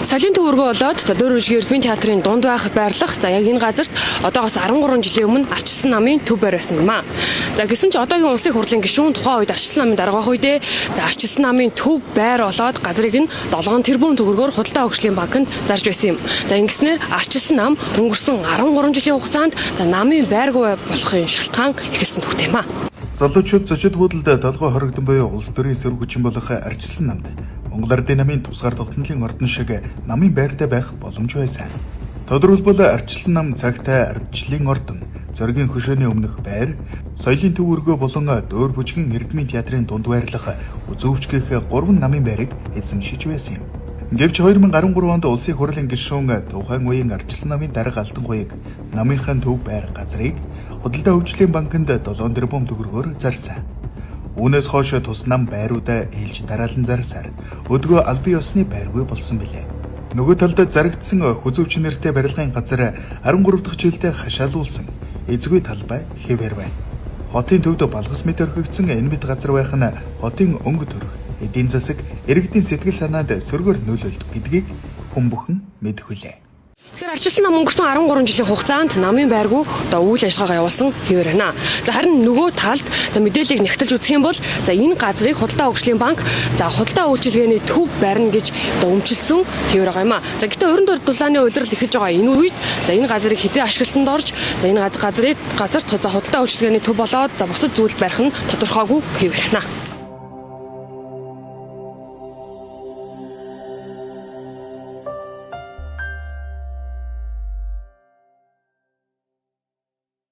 Соёлын төв өргөө болоод за Дөөр бүжгийн Эрдмийн театрын дунд байх байрлах за яг энэ газарт одоогоос 13 жилийн өмнө Арчилсан намын төв байр байсан юм а. За гэсэн чи одоогийн улсын хурлын гишүүн тухайн үед Арчилсан намын дарга байх үедээ за Арчилсан намын төв байр болоод газрыг нь 7 тэрбум төгрөгөөр худалдаа хөгжлийн банкнд зарж байсан юм. За ингэснээр Арчилсан нам өнгөрсөн 13 жилийн хугацаанд за намын байргүй болохын шалтгаан эхэлсэн түүхтэй юм а. Залуучууд зочид буудалд толгой хорогдсон буюу улс төрийн сөрөг хүчин болох Арчилсан намд Монгол Ардын намын тусгаар тогтнолын ордон шиг намын байртай байх боломж байсан. Тодорхойлбол Арчилсан нам цагтай ардчлалын ордон, зоригийн хөшөөний өмнөх байр, соёлын төв өргөө болон Дөөр бүжгийн Эрдмийн театрын дунд байрлах үзүүвчгийнх 3 намын байрыг эзэмшиж байсан юм. Гэвч 2013 онд улсын хурлын гишүүн тухайн үеийн Арчилсан намын дарга Алтанхуяг намынхаа төв байр газрыг Худалдаа хөгжлийн банкнд 7 тэрбум төгрөгөөр зарсан. Үүнээс хойш тус нам байруудаа ээлж дараалан зарсаар өдгөө албан ёсны байргүй болсон билээ. Нөгөө талд зарагдсан хүзүүвч нэртэй барилгын газар 13 дахь жилдээ хашаалуулсан эзгүй талбай хэвээр байна. Хотын төвд балгас мэт орхигдсон энэ мэт газар байх нь хотын өнгө төрх, эдийн засаг, иргэдийн сэтгэл санаанд сөргөөр нөлөөлдөг гэдгийг хүн бүхэн мэдэх билээ. Тэгэхээр Арчилсан нам өнгөрсөн 13 жилийн хугацаанд намын байргүй одоо үйл ажиллагаагаа явуулсан хэвээр байна. За харин нөгөө талд за мэдээллийг нягтлж үзэх юм бол за энэ газрыг худалдаа хөгжлийн банк за худалдаа үйлчилгээний төв барина гэж одоо өмчилсөн хэвээр байгаа юм а. За гэтээ уран дулааны улирал эхэлж байгаа энэ үед за энэ газрыг хизээ ашиглалтанд орж за энэ газрыг газарт за худалдаа үйлчилгээний төв болоод за бусад зүйлд барих нь тодорхойгүй хэвээр байна.